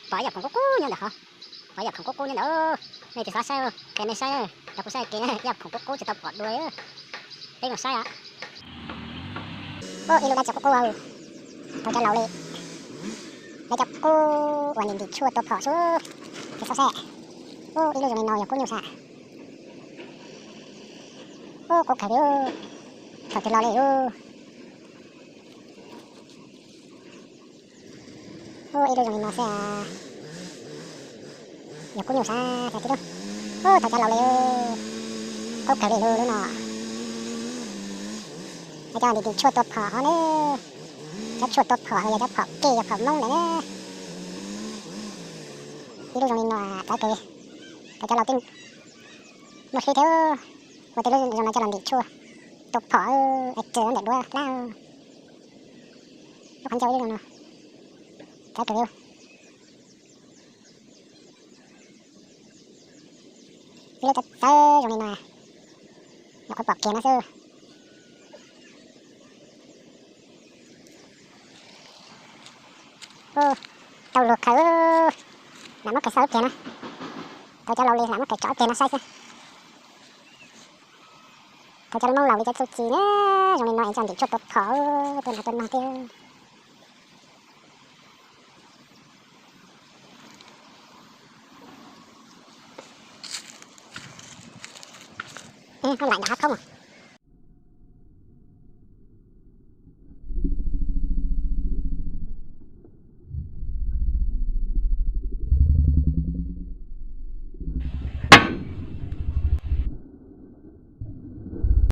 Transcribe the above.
Pom ib yam khoom qub qub nyob ntawm hov, pom ib yam khoom qub qub nyob ntawm. Nej tsis xav saib, qhia nej saib, cov kuv saib ke, ib yam khoom qub qub tsis tau pom dua. Peb mus saib. Ib lub dab tsi qub qub, thaum cov laus li, dab tsi qub uas ntim ntim tshuaj tua phom xwb. Ces saib seb, ib lub zoo li no yog kub nyuj sas. Qub kawg li, thaum twg los li. Ib lub zoo li no xwb, yog kub nyuj sas tib lub. Thaum cov laus li, qub kawg li lub no. Cov ntim ntim tshuaj tua phom hov ne, cov tshuaj tua phom los yog cov phom kej yog phom Hmoob ntawm ne. Ib lub zoo li no txawv kawg li, thaum cov laus twb muaj sib thiab, ua tej lub zoo no coj los ntim tshuaj tua phom es tsaws ntawm duab hlab. Lub qhov ncauj ib lub zoo no, txawv kawg li. Ib lub txawv txawv zoo li no, nyuam qhuav pom kiag no xwb. Tau luag khaws, lam muab khaws xauj kiag na. Thaum cov laus li lam muab khaws tso kiag no saib xwb. Thaum cov Hmoob laus li cov txuj ci ne, zoo li no es coj ntim tshuaj tua phom, tua nas tua noog thiab. Lam nram hav khoob,